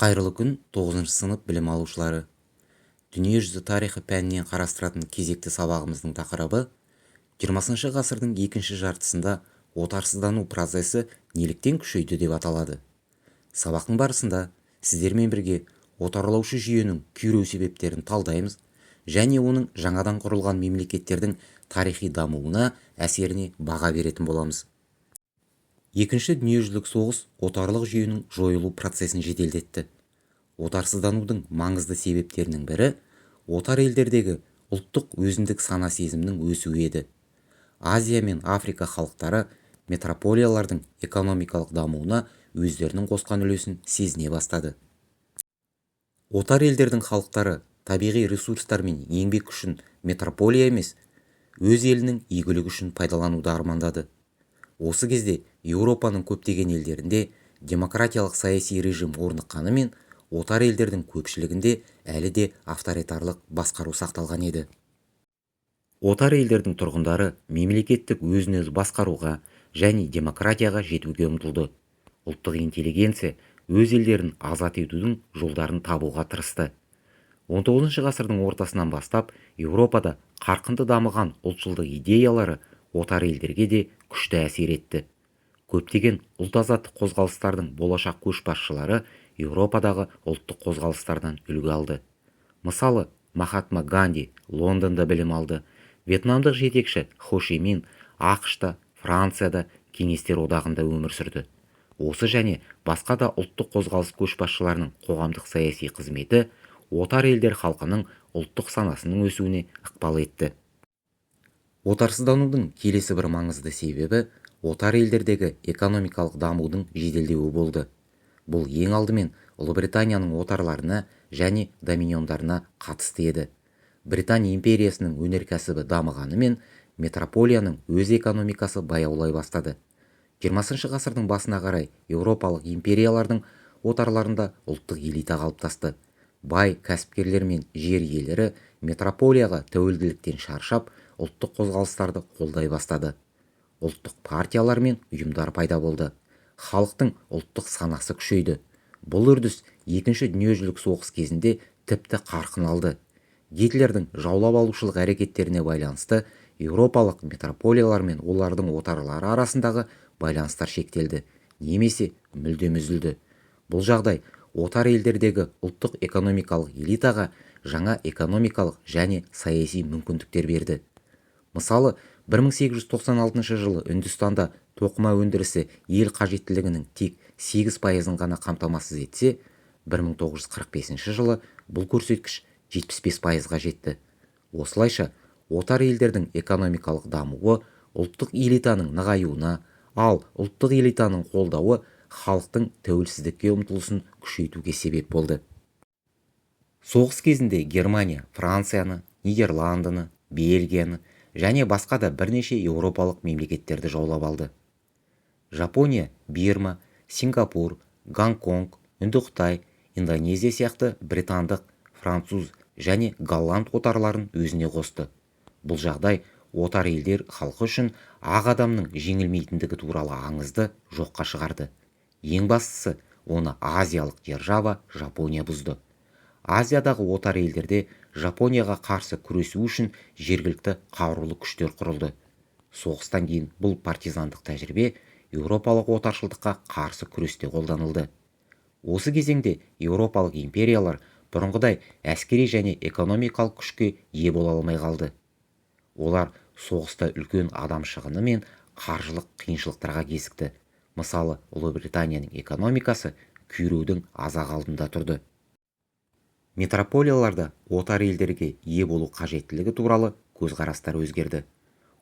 Қайырлы күн, 9 сынып білім алушылары! Дүниежүзі тарихы пәнінен қарастыратын кезекті сабағымыздың тақырыбы 20 ғасырдың екінші жартысында отарсыздану процесі неліктен күшейді деп аталады. Сабақтың барысында сіздермен бірге отарлаушы жүйенің күйреу себептерін талдаймыз және оның жаңадан құрылған мемлекеттердің тарихи дамуына әсеріне баға беретін боламыз. Екінші дүниежүзілік соғыс отарлық жүйенің жойылу процесін жеделдетті. Отарсызданудың маңызды себептерінің бірі отар елдердегі ұлттық өзіндік сана-сезімнің өсуі еді. Азия мен Африка халықтары метрополиялардың экономикалық дамуына өздерінің қосқан үлесін сезіне бастады. Отар елдердің халықтары табиғи ресурстар мен еңбек күшін метрополия емес, өз елінің игілігі үшін пайдалануды армандады. Осы кезде Еуропаның көптеген елдерінде демократиялық саяси режим орныққанымен, отар елдердің көпшілігінде әлі де авторитарлық басқару сақталған еді. Отар елдердің тұрғындары мемлекеттік өзін-өзі басқаруға және демократияға жетуге ұмтылды. Ұлттық интеллигенция өз елдерін азат етудің жолдарын табуға тырысты. 19 ғасырдың ортасынан бастап Еуропада қарқынды дамыған ұлтшылдық идеялары отар елдерге де күшті әсер етті. Көптеген ұлт-азаттық қозғалыстардың болашақ көшбасшылары Еуропадағы ұлттық қозғалыстардан үлгі алды. Мысалы, Махатма Ганди Лондонда білім алды. Вьетнамдық жетекші Хо Ши Мин АҚШ-та, Францияда, Кеңестер одағында өмір сүрді. Осы және басқа да ұлттық қозғалыс көшбасшыларының қоғамдық саяси қызметі отар елдер халқының ұлттық санасының өсуіне ықпал етті. Отарсызданудың келесі бір маңызды себебі отар елдердегі экономикалық дамудың жеделдеуі болды. Бұл ең алдымен Ұлыбританияның отарларына және доминиондарына қатысты еді. Британия империясының өнеркәсібі дамығанымен, метрополияның өз экономикасы баяулай бастады. 20 ғасырдың басына қарай еуропалық империялардың отарларында ұлттық элита қалыптасты. Бай кәсіпкерлер мен жер иелері метрополияға тәуелділіктен шаршап, ұлттық қозғалыстарды қолдай бастады. Ұлттық партиялар мен ұйымдар пайда болды. Халықтың ұлттық санасы күшейді. Бұл үрдіс Екінші дүниежүзілік соғыс кезінде тіпті қарқын алды. Гитлердің жаулап алушылық әрекеттеріне байланысты еуропалық метрополиялар мен олардың отарлары арасындағы байланыстар шектелді немесе мүлдем үзілді. Бұл жағдай отар елдердегі ұлттық экономикалық элитаға жаңа экономикалық және саяси мүмкіндіктер берді. Мысалы, 1896 жылы Үндістанда тоқыма өндірісі ел қажеттілігінің тек 8%-ын ғана қамтамасыз етсе, 1945 жылы бұл көрсеткіш 75%-ға жетті. Осылайша, отар елдердің экономикалық дамуы ұлттық элитаның нығаюына, ал ұлттық элитаның қолдауы халықтың тәуелсіздікке ұмтылысын күшейтуге себеп болды. Соғыс кезінде Германия Францияны, Нидерландыны, Бельгияны және басқа да бірнеше еуропалық мемлекеттерді жаулап алды. Жапония Бирма, Сингапур, Гонконг, Үндіқытай, Индонезия сияқты британдық, француз және голланд отарларын өзіне қосты. Бұл жағдай отар елдер халқы үшін ақ адамның жеңілмейтіндігі туралы аңызды жоққа шығарды. Ең бастысы, оны азиялық держава Жапония бұзды. Азиядағы отар елдерде Жапонияға қарсы күресу үшін жергілікті қарулы күштер құрылды. Соғыстан кейін бұл партизандық тәжірибе еуропалық отаршылдыққа қарсы күресте қолданылды. Осы кезеңде еуропалық империялар бұрынғыдай әскери және экономикалық күшке ие бола алмай қалды. Олар соғыста үлкен адам шығыны мен қаржылық қиыншылықтарға кезікті. Мысалы, Ұлыбританияның экономикасы күйреудің аз-ақ алдында тұрды. Метрополияларда отар елдерге ие болу қажеттілігі туралы көзқарастар өзгерді.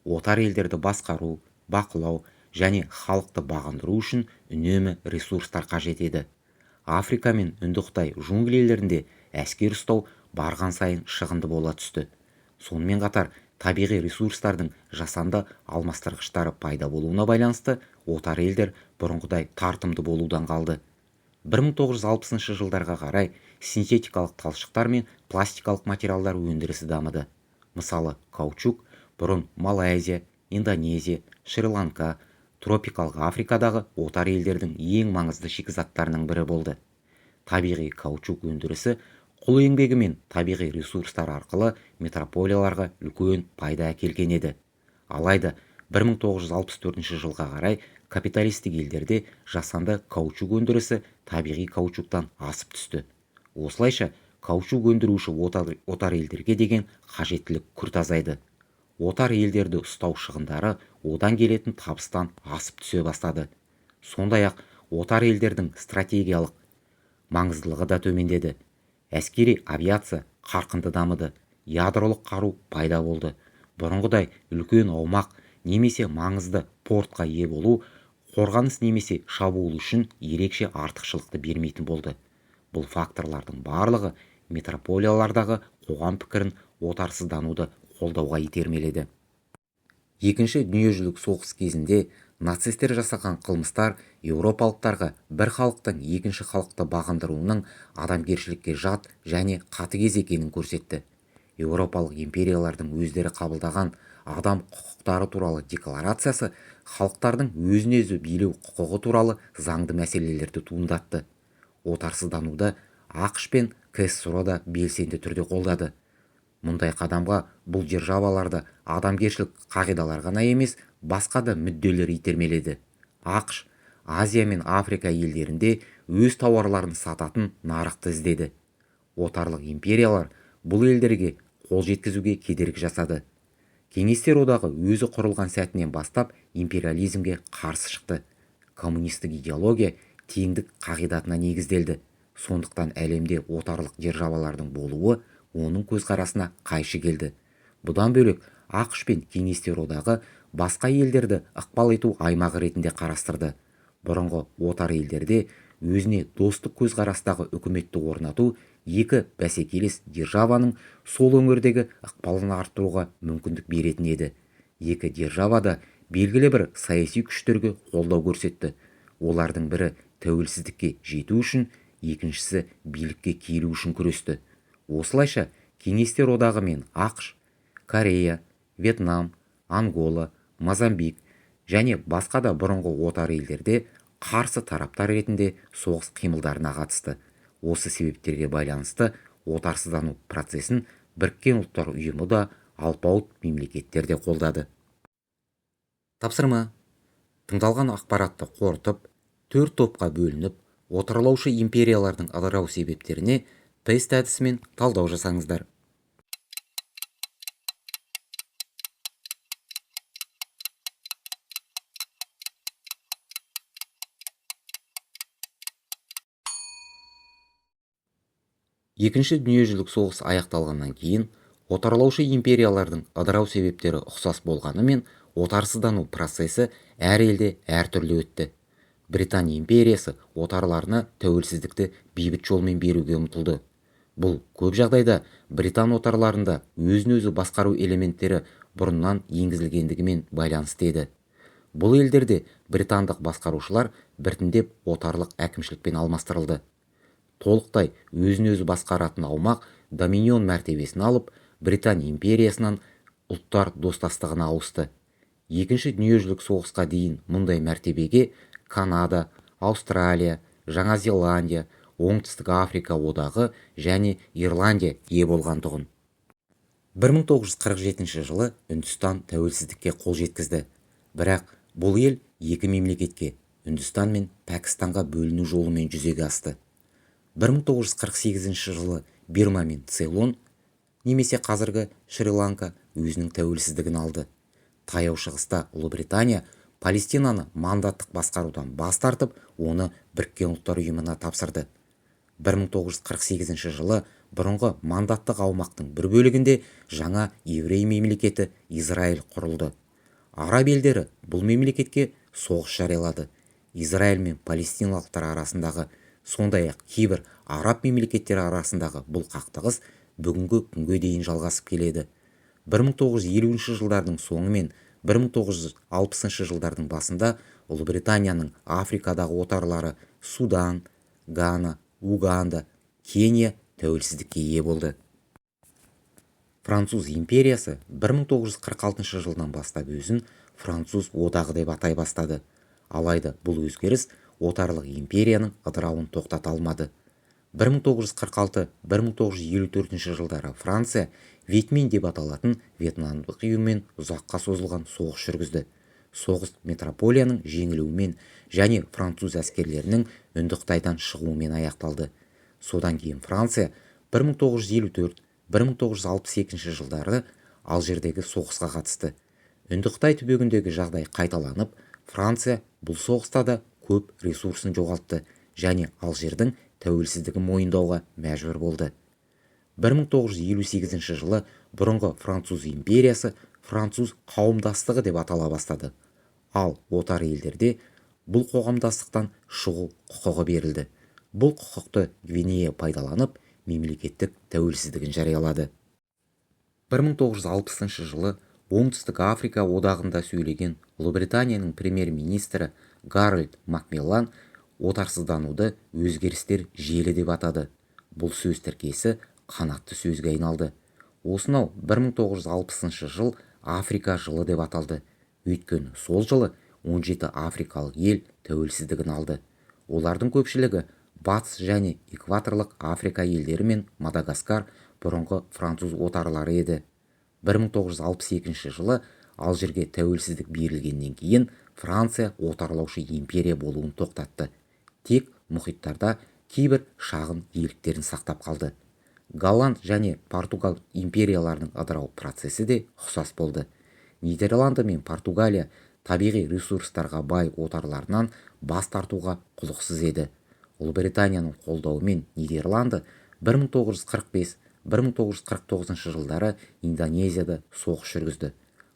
Отар елдерді басқару, бақылау және халықты бағындыру үшін үнемі ресурстар қажет еді. Африка мен Үндіқытай джунглилерінде әскер ұстау барған сайын шығынды бола түсті. Сонымен қатар табиғи ресурстардың жасанды алмастырғыштары пайда болуына байланысты отар елдер бұрынғыдай тартымды болудан қалды. 1960 жылдарға қарай синтетикалық талшықтар мен пластикалық материалдар өндірісі дамыды. Мысалы, каучук бұрын Малайзия, Индонезия, Шри-Ланка, тропикалық Африкадағы отар елдердің ең маңызды шикізаттарының бірі болды. Табиғи каучук өндірісі құл еңбегі мен табиғи ресурстар арқылы метрополияларға үлкен пайда әкелген еді. Алайда 1964 жылға қарай капиталистік елдерде жасанды каучук өндірісі табиғи каучуктан асып түсті. Осылайша каучук өндіруші отар елдерге деген қажеттілік күрт азайды. Отар елдерді ұстау шығындары одан келетін табыстан асып түсе бастады. Сондай-ақ отар елдердің стратегиялық маңыздылығы да төмендеді. Әскери авиация қарқынды дамыды, ядролық қару пайда болды. Бұрынғыдай үлкен аумақ немесе маңызды портқа ие болу қорғаныс немесе шабуыл үшін ерекше артықшылықты бермейтін болды. Бұл факторлардың барлығы метрополиялардағы қоғам пікірін отарсыздануды қолдауға итермеледі. Екінші дүниежүзілік соғыс кезінде нацистер жасаған қылмыстар еуропалықтарға бір халықтың екінші халықты бағындыруының адамгершілікке жат және қатыгез екенін көрсетті. Еуропалық империялардың өздері қабылдаған адам құқықтары туралы декларациясы халықтардың өзін-өзі билеу құқығы туралы заңды мәселелерді туындатты. Отарсыздануды АҚШ пен КСРО да белсенді түрде қолдады. Мұндай қадамға бұл державаларды адамгершілік қағидалар ғана емес, басқа да мүдделер итермеледі. АҚШ Азия мен Африка елдерінде өз тауарларын сататын нарықты іздеді. Отарлық империялар бұл елдерге қол жеткізуге кедергі жасады. Кеңестер одағы өзі құрылған сәтінен бастап империализмге қарсы шықты. Коммунистік идеология теңдік қағидатына негізделді. Сондықтан әлемде отарлық державалардың болуы оның көзқарасына қайшы келді. Бұдан бөлек АҚШ пен Кеңестер одағы басқа елдерді ықпал ету аймағы ретінде қарастырды. Бұрынғы отар елдерде өзіне достық көзқарастағы үкіметті орнату екі бәсекелес державаның сол өңірдегі ықпалын арттыруға мүмкіндік беретін еді. Екі держава да белгілі бір саяси күштерге қолдау көрсетті. Олардың бірі тәуелсіздікке жету үшін, екіншісі билікке келу үшін күресті. Осылайша Кеңестер одағы мен АҚШ, Корея, Вьетнам, Ангола, Мозамбик және басқа да бұрынғы отар елдерде қарсы тараптар ретінде соғыс қимылдарына қатысты. Осы себептерге байланысты отарсыздану процесін Біріккен Ұлттар Ұйымы да, алпауыт мемлекеттер де қолдады. Тапсырма. Тыңдалған ақпаратты қорытып, 4 топқа бөлініп, отарлаушы империялардың ыдырау себептеріне тест әдісімен талдау жасаңыздар. Екінші дүниежүзілік соғыс аяқталғаннан кейін отарлаушы империялардың ыдырау себептері ұқсас болғанымен, отарсыздану процесі әр елде әртүрлі өтті. Британия империясы отарларына тәуелсіздікті бейбіт жолмен беруге ұмтылды. Бұл көп жағдайда британ отарларында өзін-өзі басқару элементтері бұрыннан енгізілгендігімен байланысты еді. Бұл елдерде британдық басқарушылар біртіндеп отарлық әкімшілікпен алмастырылды. Толықтай өзін-өзі басқаратын аумақ доминион мәртебесін алып, Британия империясынан ұлттар достастығына ауысты. Екінші дүниежүзілік соғысқа дейін мұндай мәртебеге Канада, Аустралия, Жаңа Зеландия, Оңтүстік Африка одағы және Ирландия ие болған-тұғын. 1947 жылы Үндістан тәуелсіздікке қол жеткізді. Бірақ бұл ел екі мемлекетке, Үндістан мен Пәкістанға бөліну жолымен жүзеге асты. 1948 жылы Бирма мен Цейлон, немесе қазіргі Шри-Ланка, өзінің тәуелсіздігін алды. Таяу Шығыста Ұлыбритания Палестинаны мандаттық басқарудан бас тартып, оны Біріккен Ұлттар Ұйымына тапсырды. 1948 жылы бұрынғы мандаттық аумақтың бір бөлігінде жаңа еврей мемлекеті Израиль құрылды. Араб елдері бұл мемлекетке соғыс жариялады. Израиль мен палестиналықтар арасындағы, сондай-ақ кейбір араб мемлекеттері арасындағы бұл қақтығыс бүгінгі күнге дейін жалғасып келеді. 1950 жылдардың соңы мен 1960 жылдардың басында Ұлыбританияның Африкадағы отарлары Судан, Гана, Уганда, Кения тәуелсіздікке ие болды. Француз империясы 1946 жылдан бастап өзін Француз одағы деп атай бастады. Алайда бұл өзгеріс отарлық империяның ыдырауын тоқтата алмады. 1946-1954 жылдары Франция Вьетминь деп аталатын вьетнамдық ұйыммен ұзаққа созылған соғыс жүргізді. Соғыс метрополияның жеңілуімен және француз әскерлерінің Үндіқытайдан шығуымен аяқталды. Содан кейін Франция 1954-1962 жылдары Алжирдегі соғысқа қатысты. Үндіқытай түбегіндегі жағдай қайталанып, Франция бұл соғыста да көп ресурсын жоғалтты және Алжирдің тәуелсіздігін мойындауға мәжбүр болды. 1958 жылы бұрынғы Француз империясы Француз қауымдастығы деп атала бастады. Ал отар елдерде бұл қоғамдастықтан шығу құқығы берілді. Бұл құқықты Гвинея пайдаланып, мемлекеттік тәуелсіздігін жариялады. 1960 жылы Оңтүстік Африка одағында сөйлеген Ұлыбританияның премьер-министрі Гарольд Макмиллан отарсыздануды өзгерістер желі деп атады. Бұл сөз тіркесі қанатты сөзге айналды. Осынау 1960 жыл Африка жылы деп аталды. Өйткені сол жылы 17 африкалық ел тәуелсіздігін алды. Олардың көпшілігі Батыс және экваторлық Африка елдері мен Мадагаскар бұрынғы француз отарлары еді. 1962 жылы Алжирге тәуелсіздік берілгеннен кейін Франция отарлаушы империя болуын тоқтатты. Тек мұхиттарда кейбір шағын иеліктерін сақтап қалды. Голланд және Португал империяларының ыдырау процесі де ұқсас болды. Нидерланды мен Португалия табиғи ресурстарға бай отарларынан бас тартуға құлықсыз еді. Ұлыбританияның қолдауымен Нидерланды 1945-1949 жылдары Индонезияда соғыс жүргізді.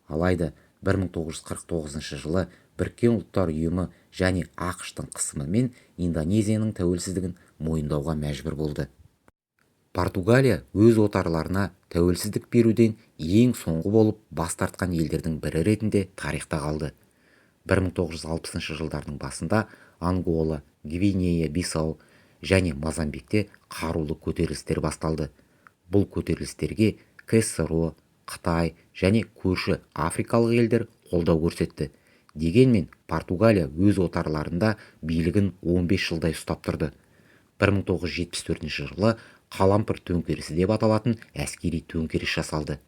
Алайда 1949 жылы Біріккен Ұлттар Ұйымы және АҚШ-тың қысымымен Индонезияның тәуелсіздігін мойындауға мәжбүр болды. Португалия өз отарларына тәуелсіздік беруден ең соңғы болып бас тартқан елдердің бірі ретінде тарихта қалды. 1960 жылдардың басында Ангола, Гвинея-Бисау және Мозамбикте қарулы көтерілістер басталды. Бұл көтерілістерге КСРО, Қытай және көрші африкалық елдер қолдау көрсетті. Дегенмен Португалия өз отарларында билігін 15 жылдай ұстап тұрды. 1974 жылы Қалампыр төңкерісі деп аталатын әскери төңкеріс жасалды.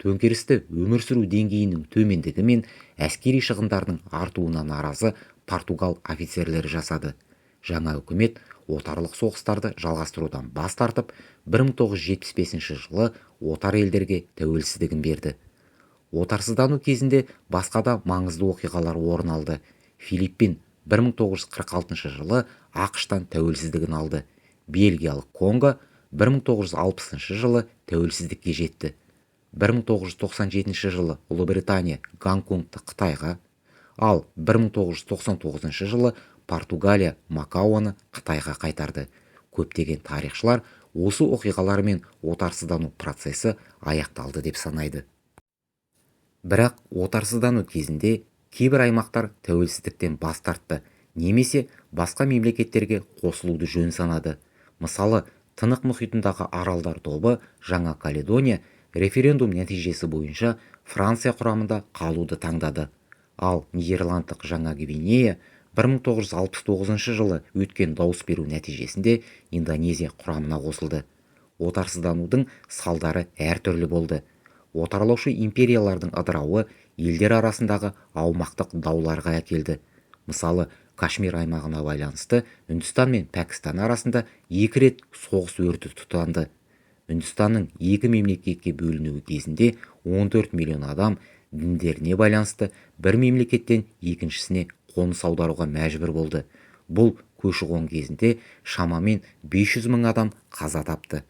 Төңкерісті өмір сүру деңгейінің төмендігі мен әскери шығындардың артуына наразы португал офицерлері жасады. Жаңа үкімет отарлық соғыстарды жалғастырудан бас тартып, 1975 жылы отар елдерге тәуелсіздігін берді. Отарсыздану кезінде басқа да маңызды оқиғалар орын алды. Филиппин 1946 жылы АҚШ-тан тәуелсіздігін алды. Бельгиялық Конго 1960 жылы тәуелсіздікке жетті. 1997 жылы Ұлыбритания Гонконгты Қытайға, ал 1999 жылы Португалия Макаоны Қытайға қайтарды. Көптеген тарихшылар осы оқиғалармен отарсыздану процесі аяқталды деп санайды. Бірақ отарсыздану кезінде кейбір аймақтар тәуелсіздіктен бас тартты немесе басқа мемлекеттерге қосылуды жөн санады. Мысалы, Тынық мұхитындағы аралдар тобы Жаңа Каледония референдум нәтижесі бойынша Франция құрамында қалуды таңдады. Ал Нидерландтық Жаңа Гвинея 1969 жылы өткен дауыс беру нәтижесінде Индонезия құрамына қосылды. Отарсызданудың салдары әртүрлі болды. Отарлаушы империялардың ыдырауы елдер арасындағы аумақтық дауларға әкелді. Мысалы, Кашмир аймағына байланысты Үндістан мен Пәкістан арасында екі рет соғыс өрті тұтанды. Үндістанның екі мемлекетке бөлінуі кезінде 14 миллион адам діндеріне байланысты бір мемлекеттен екіншісіне қоныс аударуға мәжбүр болды. Бұл көші-қон кезінде шамамен 500 мың адам қаза тапты.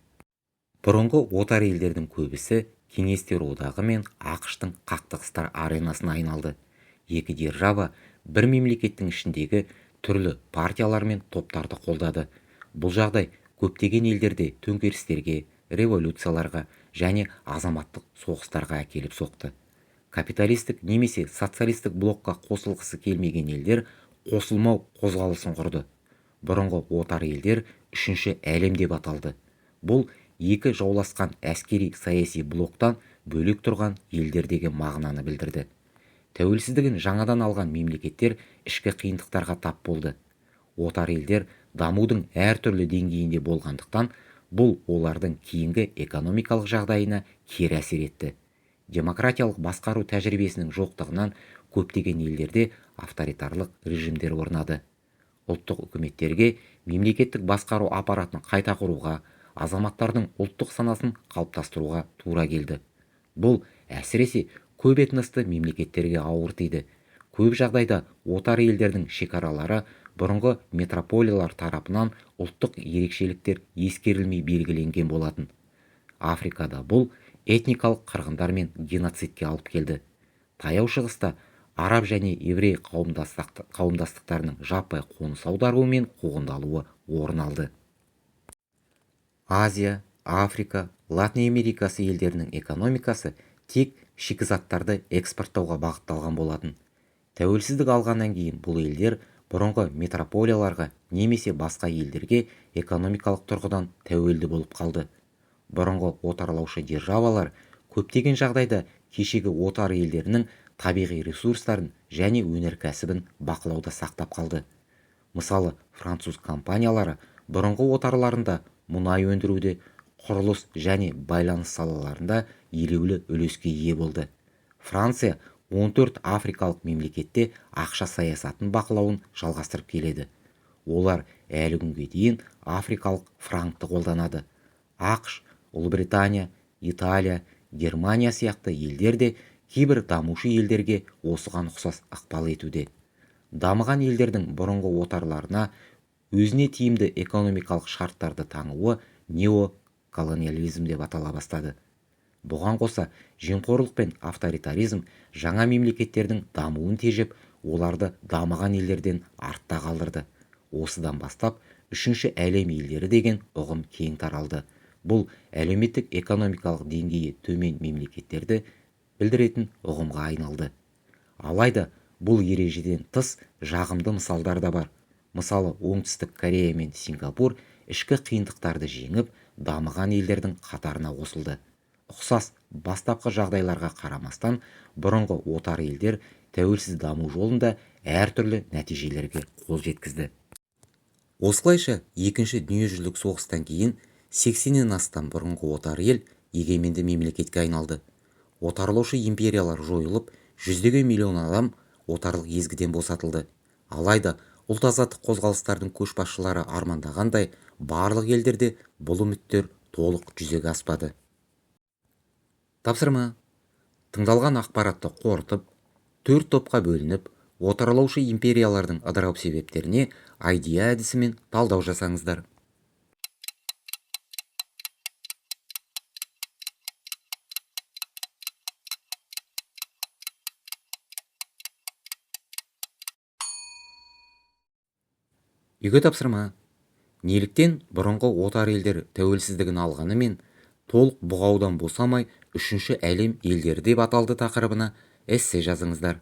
Бұрынғы отар елдердің көбісі Кеңестер одағы мен АҚШ-тың қақтығыстар аренасына айналды. Екі держава бір мемлекеттің ішіндегі түрлі партиялар мен топтарды қолдады. Бұл жағдай көптеген елдерде төңкерістерге, революцияларға және азаматтық соғыстарға әкеліп соқты. Капиталистік немесе социалистік блокқа қосылғысы келмеген елдер қосылмау қозғалысын құрды. Бұрынғы отар елдер үшінші әлем деп аталды. Бұл екі жауласқан әскери саяси блоктан бөлек тұрған елдер деген мағынаны білдірді. Тәуелсіздігін жаңадан алған мемлекеттер ішкі қиындықтарға тап болды. Отар елдер дамудың әртүрлі деңгейінде болғандықтан, бұл олардың кейінгі экономикалық жағдайына кері әсер етті. Демократиялық басқару тәжірибесінің жоқтығынан көптеген елдерде авторитарлық режимдер орнады. Ұлттық үкіметтерге мемлекеттік басқару аппаратын қайта құруға, азаматтардың ұлттық санасын қалыптастыруға тура келді. Бұл әсіресе көп этносты мемлекеттерге ауыр тиді. Көп жағдайда отар елдердің шекаралары бұрынғы метрополиялар тарапынан ұлттық ерекшеліктер ескерілмей белгіленген болатын. Африкада бұл этникалық қырғындар мен геноцидке алып келді. Таяу Шығыста араб және еврей қауымдастықтарының жаппай қоныс аударуы мен қуғындалуы орын алды. Азия, Африка, Латын Америкасы елдерінің экономикасы тек шикізаттарды экспорттауға бағытталған болатын. Тәуелсіздік алғаннан кейін бұл елдер бұрынғы метрополияларға немесе басқа елдерге экономикалық тұрғыдан тәуелді болып қалды. Бұрынғы отарлаушы державалар көптеген жағдайда кешегі отар елдерінің табиғи ресурстарын және өнеркәсібін бақылауда сақтап қалды. Мысалы, француз компаниялары бұрынғы отарларында мұнай өндіруде, құрылыс және байланыс салаларында елеулі үлеске ие болды. Франция 14 африкалық мемлекетте ақша саясатын бақылауын жалғастырып келеді. Олар әлі күнге дейін африкалық франкты қолданады. АҚШ, Ұлыбритания, Италия, Германия сияқты елдер де кейбір дамушы елдерге осыған ұқсас ықпал етуде. Дамыған елдердің бұрынғы отарларына өзіне тиімді экономикалық шарттарды таңуы неоколониализм деп атала бастады. Бұған қоса, жемқорлық пен авторитаризм жаңа мемлекеттердің дамуын тежеп, оларды дамыған елдерден артта қалдырды. Осыдан бастап үшінші әлем елдері деген ұғым кең таралды. Бұл әлеуметтік экономикалық деңгейі төмен мемлекеттерді білдіретін ұғымға айналды. Алайда бұл ережеден тыс жағымды мысалдар да бар. Мысалы, Оңтүстік Корея мен Сингапур ішкі қиындықтарды жеңіп, дамыған елдердің қатарына қосылды. Ұқсас бастапқы жағдайларға қарамастан, бұрынғы отар елдер тәуелсіз даму жолында әртүрлі нәтижелерге қол жеткізді. Осылайша, екінші дүниежүзілік соғыстан кейін 80-нен астам бұрынғы отар ел егеменді мемлекетке айналды. Отарлаушы империялар жойылып, жүздеген миллион адам отарлық езгіден босатылды. Алайда ұлт азаттық қозғалыстардың көшбасшылары армандағандай, барлық елдерде бұл үміттер толық жүзеге аспады. Тапсырма. Тыңдалған ақпаратты қорытып, 4 топқа бөлініп, отарлаушы империялардың ыдырау себептеріне IDEA әдісімен талдау жасаңыздар. Үйге тапсырма. Неліктен бұрынғы отар елдер тәуелсіздігін алғанымен толық бұғаудан босамай үшінші әлем елдері деп аталды тақырыбына эссе жазыңыздар.